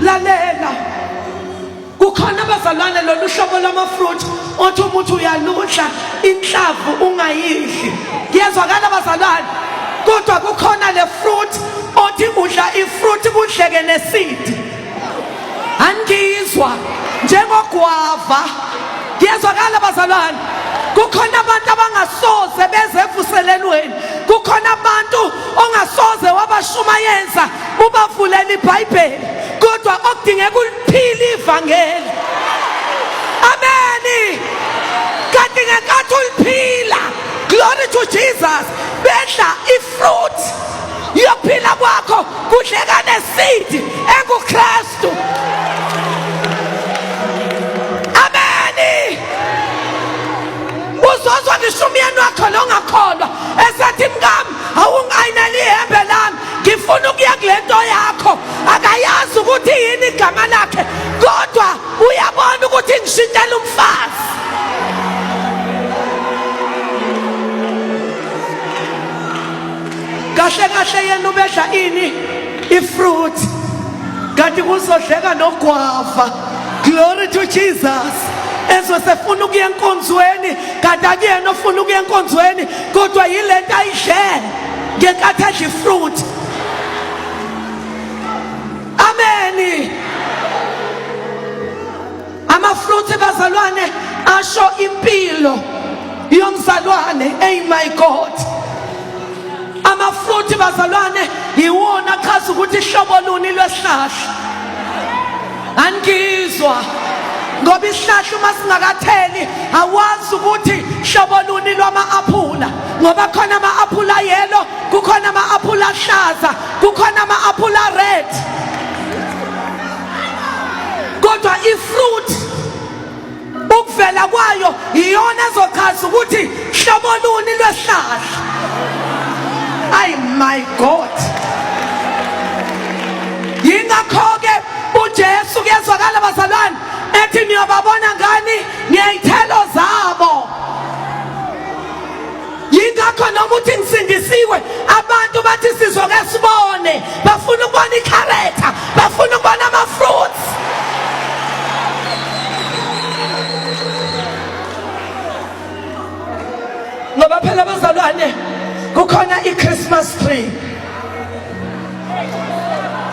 Lalela, kukhona abazalwane lolu hlobo lwama-fruit othi umuthi uyaludla inhlavu ungayidli. Kuyezwakala bazalwane? Kodwa kukhona le fruit othi udla ifruit kudleke nesidi. Angizwa njengogwava. Kuyezwakala bazalwane? Kukhona abantu abangasoze beze evuselelweni. Kukhona abantu ongasoze wabashumayeza ubavulela iBhayibheli, kodwa okudingeka uliphile ivangeli. Ameni. Kanti ngenkathi uliphila, glory to Jesus, bedla ifruit yokuphila kwakho kudleka neseed enguKristu. Ameni. Uzozwa ngisho umyeni wakho nongakholwa esethi mkami awungayineli ihembe lami, ngifuna ukuya kule nto yakho. Akayazi ukuthi yini igama lakhe, kodwa uyabona ukuthi ngishintshela umfazi. Kahle kahle yena ubedla ini? Ifruit. Kanti kuzodleka nogwava. Glory to Jesus. Ezwe sefuna ukuya enkonzweni, kanti akuyena ofuna ukuya enkonzweni, kodwa yilento ayidlele ngenkathi adla ifruit. Ameni. Amafruit bazalwane asho impilo yomzalwane. Hey my God. Amafruit bazalwane yiwona achaza ukuthi ihlobo luni lwesihlahla. Angizwa ngoba isihlahla uma singakatheli awazi ukuthi hlobo luni lwama-aphula, ngoba khona ama-aphula yellow, kukhona ama-aphula ahlaza, kukhona ama-aphula red. Kodwa ifruit ukuvela kwayo iyona ezochaza ukuthi hlobo luni lwesihlahla. Ay my God. Yingakho-ke uJesu kuyezwakala bazalwane ethi niyobabona ngani? Ngey'thelo zabo. Yingakho noma uthi ngisindisiwe, abantu bathi sizoke sibone, bafuna ukubona i-character, bafuna ukubona ama-fruits. Ngoba phela bazalwane kukhona i-Christmas tree,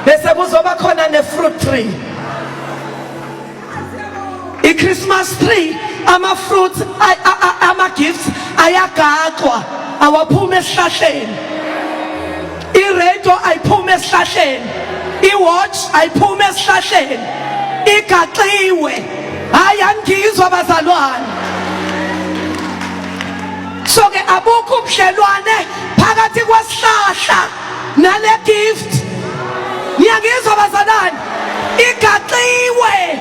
bese kuzoba khona ne-fruit tree. I-Christmas tree ama-fruits, ama-gifts ayagaxwa, awaphumi esihlahleni. I-radio ayiphumi esihlahleni, i-watch ayiphumi esihlahleni, igaxiwe. Hayi, angizwa bazalwane. So ke abukho ubudlelwane phakathi kwesihlahla nale gift. Ngiyangizwa bazalwane, igaxiwe.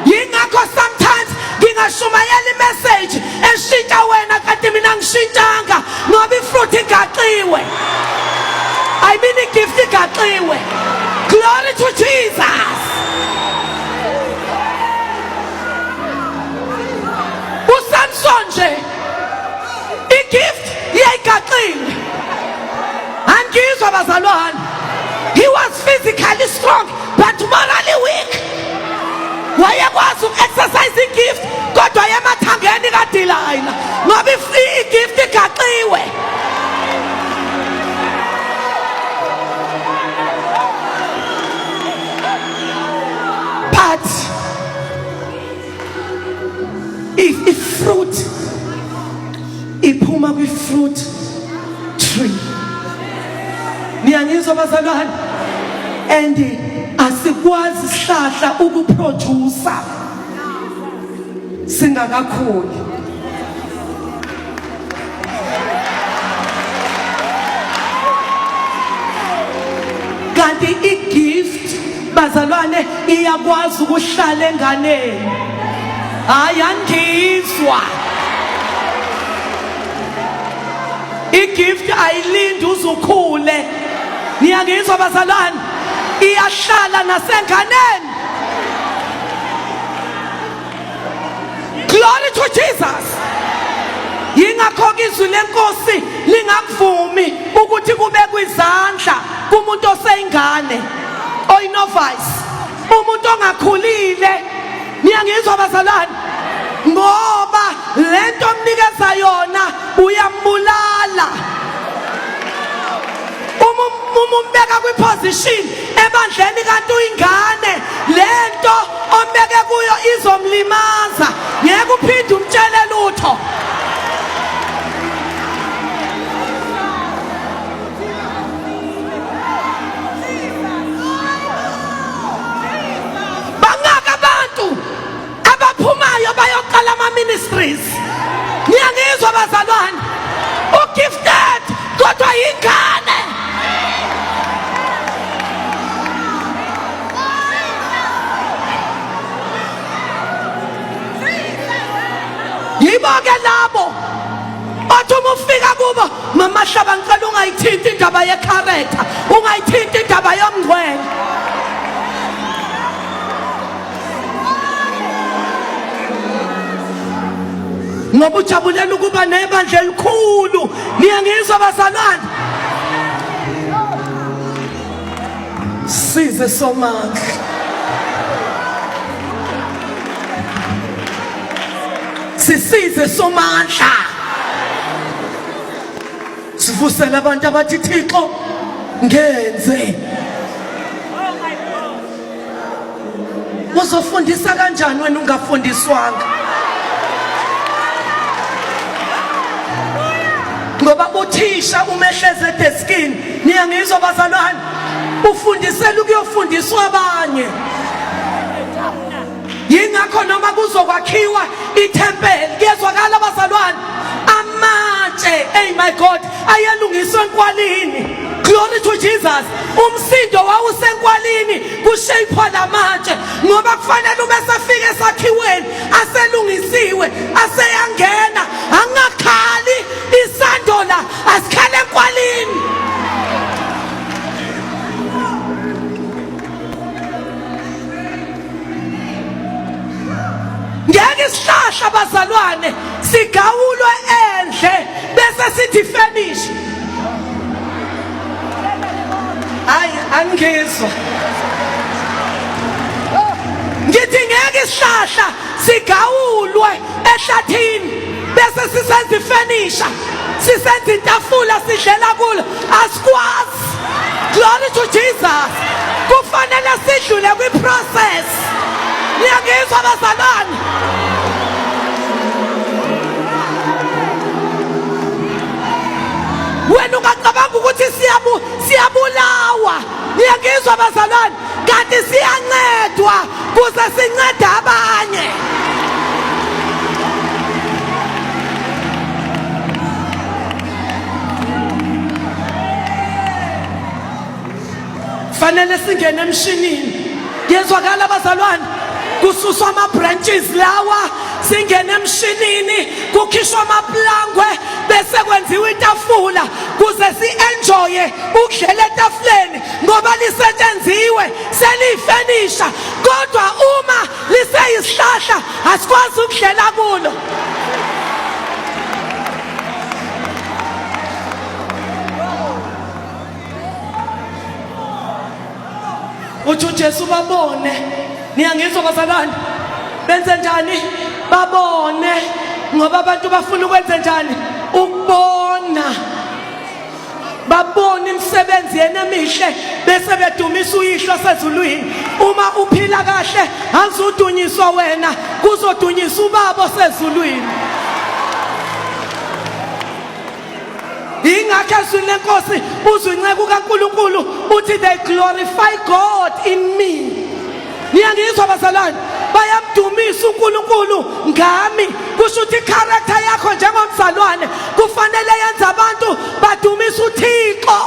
Yingakho sometimes ngingashumayela imessage eshintsha wena kanti mina ngishintshanga, ngoba ifruit igaxiwe. I mean igift igaxiwe. Glory to Jesus. USamson nje igift yayigaxiwe. Angizwa bazalwane. He was physically strong but morally weak. Wayekwazi uku-exercise igift kodwa yemathangeni kaDelilah, ngoba igift igaxiwe. But if ifruit iphuma kwi-fruit tree, niyangizwa bazalwane? And asikwazi isihlahla ukuproduce singakakhuli. Kanti igift bazalwane iyakwazi ukuhlala enganeni. Hayi, angizwa. Igift ayilindi uzukhule. Niyangizwa bazalwane? Iyahlala nasenganeni. Glory to Jesus. Yingakho izwi lenkosi lingakuvumi ukuthi kubekwe izandla kumuntu oseyingane oyino oyi-novice, umuntu ongakhulile. Niyangizwa bazalwane? Ngoba lento omnikeza yona uyambulala. Uma umbeka kwiposition ebandleni kanti uyingane, lento ombeke kuyo izomlimaza, ngeke uphinde umtshele lutho. Bangaka abantu abaphumayo bayoqala ama ministries. Niyangizwa bazalwane? Ugifted kodwa yingane. Yibo ke labo othi uma ufika kubo, mama Hlaba, ngicela ungayithinti indaba yecharacter, ungayithinti indaba yomngcwele. Ngoba ujabulela ukuba nebandla elikhulu. Niyangizwa bazalwane? Size Somandla. Sisize Somandla. Sivusele abantu abathi Thixo ngenze. Uzofundisa kanjani wena ungafundiswanga? Ngoba uthisha umehleze edeskini, niyangizwa bazalwane, ufundisela ukuyofundiswa abanye. Yingakho noma kuzokwakhiwa ithempeli, kuyezwakala bazalwane, amatshe, hey my God, ayelungiswa enkwalini. Glory to Jesus. Umsindo wawusenkwalini kushayipwa lamatshe, ngoba kufanele ube sefike esakhiweni aselungisiwe, aseyangena, angakhali isando la, asikhale enkwalini. Ngeke isihlahla bazalwane sigawulwe endle bese sithi furnish. Hayi, angizwa. Ngithi ngeke isihlahla sigawulwe ehlathini bese sisenza ifenisha, sisenza itafula sidlela kulo, asikwazi. Glory to Jesus. Kufanele sidlule kwi-process. Niyangizwa bazalwane? Wena ungacabanga ukuthi siyabulawa. Niyangizwa bazalwane? Kanti siyancedwa kuze sincede abanye. Fanele singene emshinini. Kuyezwakala bazalwane? Kususwa ama branches lawa, singene emshinini, kukhishwa amaplangwe bese kwenziwa itafula kuze si-enjoye ukudlela etafuleni, ngoba lisetshenziwe seliyifenisha. Kodwa uma liseyisihlahla asikwazi ukudlela kulo. Uthi uJesu babone. Niyangizwa bazalwane? Benze njani? Babone, ngoba abantu bafuna ukwenze njani? Ukubona. Babone imisebenzi yena emihle bese bedumisa uYihlo osezulwini. Uma uphila kahle azudunyiswa wena, kuzodunyiswa uBaba osezulwini. Yingakho ezwini lenkosi uzwa inceku kaNkulunkulu uthi they glorify God in me. Niyangizwa bazalwane? Bayamdumisa uNkulunkulu ngami. Kusho ukuthi icharacter yakho njengomzalwane kufanele yenze abantu badumise uThixo.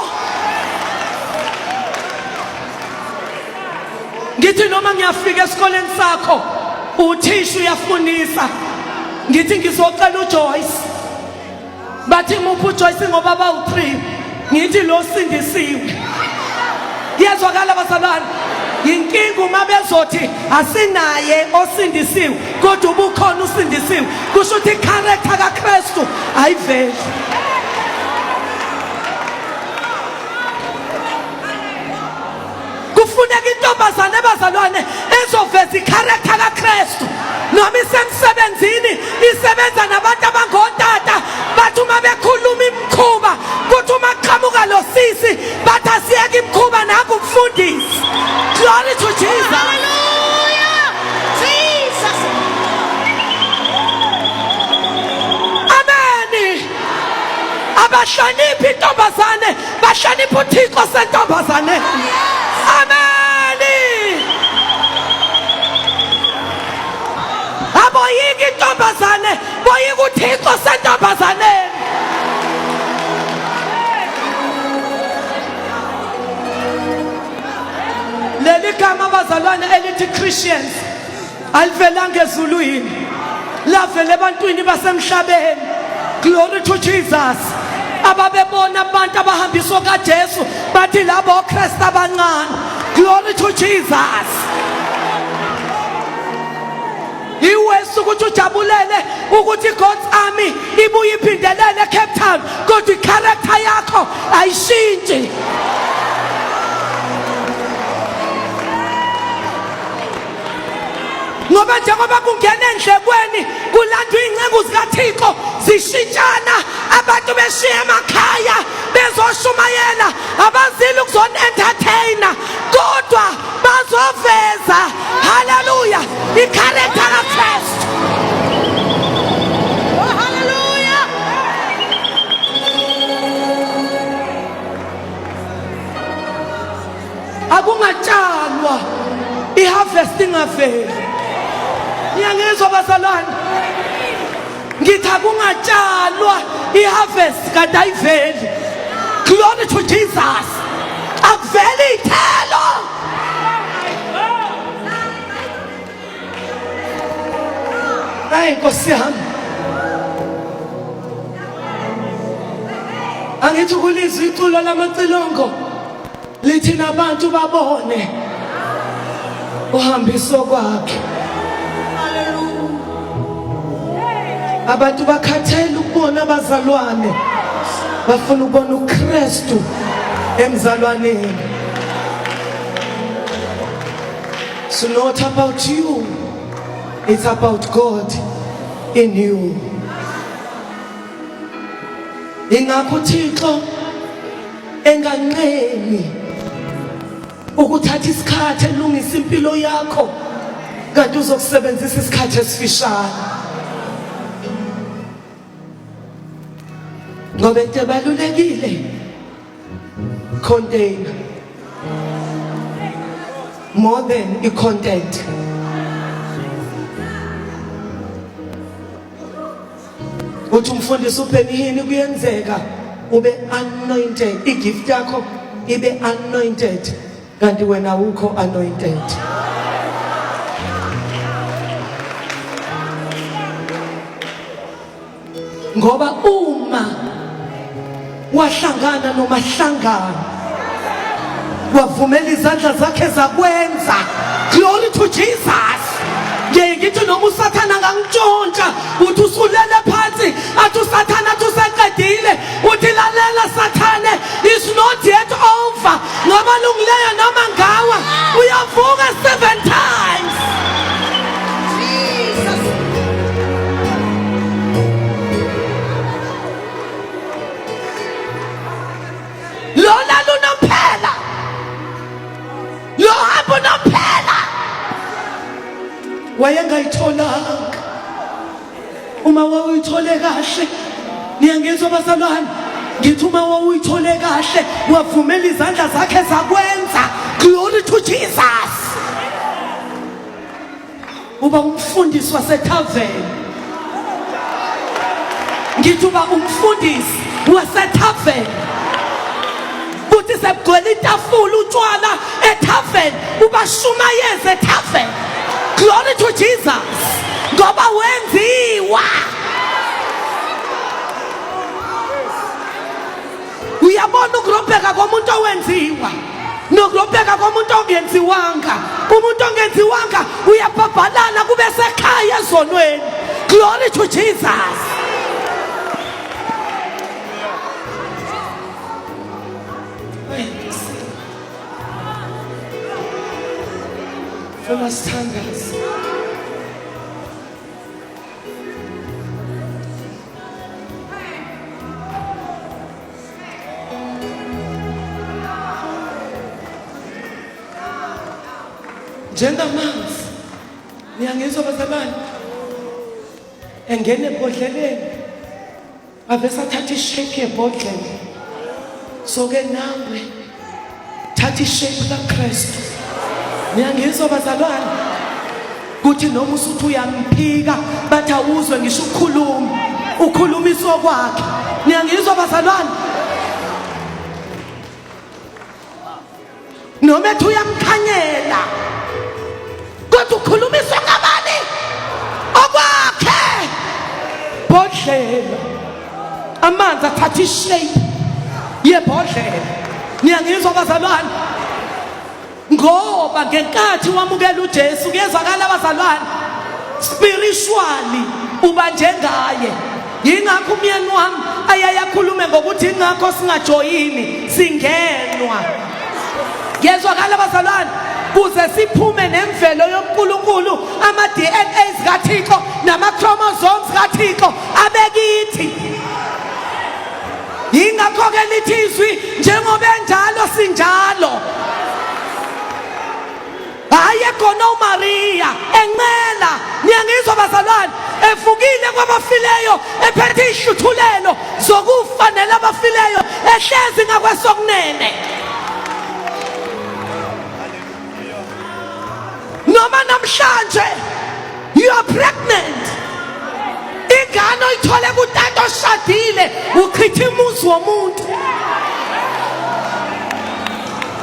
Ngithi noma ngiyafika esikoleni sakho, uthisha uyafundisa, ngithi ngizocela uJoyce. Bathi muphi uJoyce ngoba bawu-3, ngithi lo sindisiwe. Kuyezwakala bazalwane? Yinkinga uma bezothi asinaye osindisiwe kodwa ubukhona usindisiwe, kusho ukuthi icharacter kaKristu ayiveli. Kufuneka intombazane ebazalwane ezoveza icharacter kaKristu. Noma isemsebenzini isebenza nabantu abangotata bathi uma bekhuluma imikhuba kuthi uma qhamuka lo sisi bathi asiyeke imikhuba nangu umfundisi. Glory to Jesus. Hallelujah. Jesus. Amen. Abahloniphi intombazane bahlonipha uThixo sentombazane. Amen. Aboyiki intombazane boyika uThixo sentombazaneni. Leli gama bazalwane elithi Christians alivelanga ezulwini lavela ebantwini basemhlabeni glory to Jesus ababebona abantu abahambiswa kaJesu bathi labo oKristu abancane glory to Jesus iwesi ukuthi ujabulele ukuthi God's army ibuye iphindelele eCape Town kodwa icharacter yakho ayishintshi ngoba njengoba kungena endlekweni kulandwa iy'nceku zikathixo zishintshana abantu beshiye emakhaya bezoshumayela abazile ukuzoni-entertaina kodwa bazoveza haleluya ikharektha kakristu. Oh, hallelujah. Akungatshalwa iharvest ingaveli. Niyangizwa bazalwane? Ngithi akungatshalwa iharvest kanti ayiveli. Glory to Jesus. Akuveli ithelo. Hayi Nkosi yami. Angithi ukulizwa iculo lamacilongo lithi nabantu babone uhambiso kwakhe. Abantu bakhathele ukubona abazalwane, bafuna ukubona uKristu emzalwaneni. It's not about you, it's about God in you. Ingakho uThixo enganqeni ukuthatha isikhathi elungisa impilo yakho kanti uzokusebenzisa isikhathi esifishane. Ngoba into ebalulekile container more than i content. Uthi umfundisi uBenihini kuyenzeka ube anointed, igift yakho ibe anointed kanti wena awukho anointed. Ngoba uma wahlangana nomahlangana wavumela izandla zakhe zakwenza, glory to Jesus. Ngiye ngithi noma usathana angangitshontsha uthi usulele phansi, athi usathana athi useqedile, uthi lalela sathane, is not yet over, ngoba lungileyo noma ngawa uyavuka 7 times. Jesus. Lona lunomphela, lo hambo nomphela wayengayitholanga. Uma wawuyithole kahle, niyangizwa bazalwane, ngithi uma wawuyithole kahle wavumela izandla zakhe zakwenza, glory to Jesus. Uba umfundisi wasethaveni, ngithi uba umfundisi wasethaveni, kuthi sekugcwele itafula utshwala ethaveni, ubashumayeze ethaveni, glory to Jesus, ngoba wenziwa. Uyabona ukurobheka komuntu owenziwa nokurobheka komuntu ongenziwanga. Umuntu ongenziwanga uyabhabhalana kube sekhaya ezonweni, glory to Jesus. Ngifuna sithandaze. Njengamanzi niyangizwa bazalwane engena ebhodleleni avese athatha ishape yebhodlela so ke nawe thatha ishape kaKristu niyangizwa bazalwane kuthi noma usuthi uyamphika bathi awuzwe ngisho ukukhuluma ukhulumiswa kwakhe niyangizwa bazalwane noma ethi uyamkhanyela kodwa ukhulumiswa kabani okwakhe bhodlela amanzi athatha ishape yebhodlela niyangizwa bazalwane ngoba ngenkathi wamukela uJesu kuyezwakala bazalwane spiritually uba njengaye yingakho umyeni wami ayaye akhulume ngokuthi ingakho singajoyini singenwa ngezwakala bazalwane kuze siphume nemvelo yobuNkulunkulu ama-DNAs kaThixo nama-chromosomes kaThixo abekithi yingakho-ke lithi izwi njengoba enjalo sinjalo Hayi ekhona uMaria encela, niyangizwa bazalwane, evukile kwabafileyo, ephethe ihluthulelo zokufa nelabafileyo, ehlezi ngakwesokunene. Noma namhlanje you are pregnant, ingane oyithole kutata oshadile, uchitha umuzi womuntu.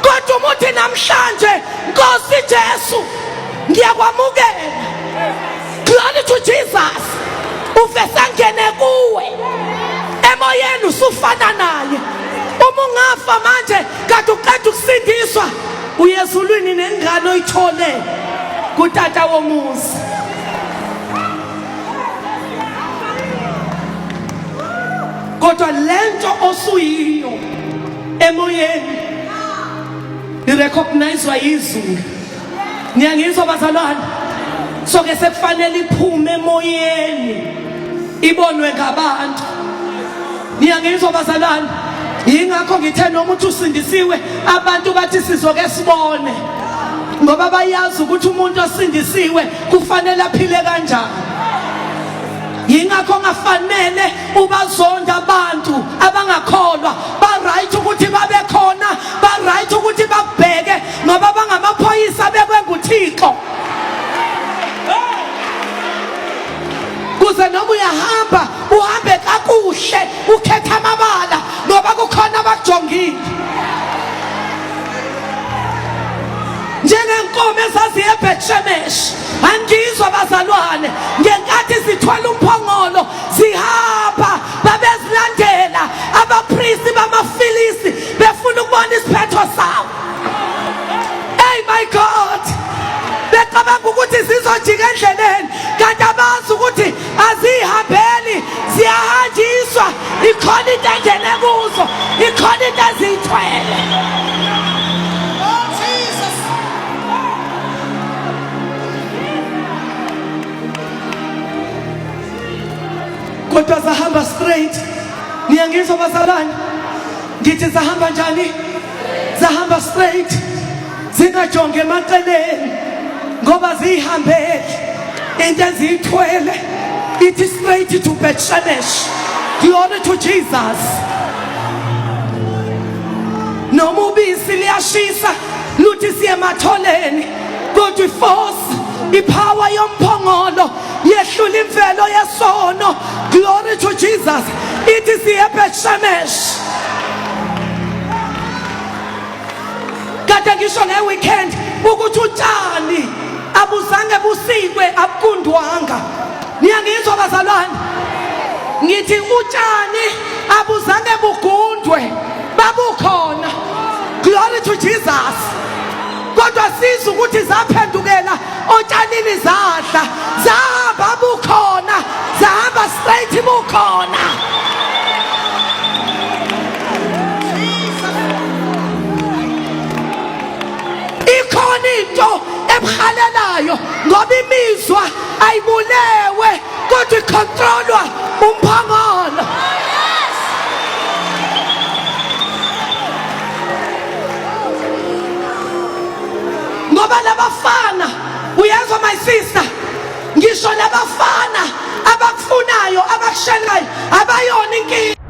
Kodwa uma uthi namhlanje Nkosi Jesu ngiyakwamukela, glory to Jesus, uvese angene kuwe emoyeni usufana naye. Uma ungafa manje kade uqeda ukusindiswa uyezulwini nengane oyithole kutata womuzi. Kodwa lento osuyiyo emoyeni irecognizwa yizulu. Niyangizwa bazalwane? So ke sekufanele iphume emoyeni ibonwe ngabantu. Niyangizwa bazalwane? Yingakho ngithe noma uthi usindisiwe abantu bathi sizoke sibone ngoba bayazi ukuthi umuntu osindisiwe kufanele aphile kanjani. Yingakho ngafanele ubazonda abantu abangakholwa ba right ukuthi babe khona ba right ukuthi bakubheke ngoba bangamaphoyisa abekwe nguThixo kuze noma uyahamba uhambe kakuhle ukhetha amabala ngoba kukhona abakujongile njengenkomo ezaziye eBethshemesh angizwa bazalwane ngenkathi zithwala umphongolo zihamba babezilandela abapristi bamaFilisti befuna ukubona isiphetho sawo hey my god becabanga ukuthi zizojika endleleni kanti abazi ukuthi azihambeli ziyahanjiswa ikhona into engene kuzo ikhona into eziyithwele Oh, Jesus. Kodwa zahamba straight. Niyangizwa bazalwane? Ngithi zahamba njani? Zahamba straight. Zingajonge emaceleni ngoba ziyihambele. Into eziyithwele ithi straight to Bethshemesh. Glory to Jesus. Noma ubisi liyashisa luthi siye ematholeni kodwa iforce ipower yomphongolo yehlula imvelo yesono glory to Jesus ithi siye Bethshemesh kade ngisho ngeweekend ukuthi utshani abuzange busikwe abukundwanga niyangizwa bazalwane ngithi utshani abuzange bugundwe babukhona glory to Jesus kodwa sizwe ukuthi zaphendukela otshanini zadla zahamba bukhona zahamba straight bukhona ikhona into ebuhlungu. oyilalelayo ngoba imizwa ayibulewe kodwa icontrolwa umphongolo. Ngoba labafana, uyezwa my sister, ngisho labafana abakufunayo abakushelayo abayona inkinga.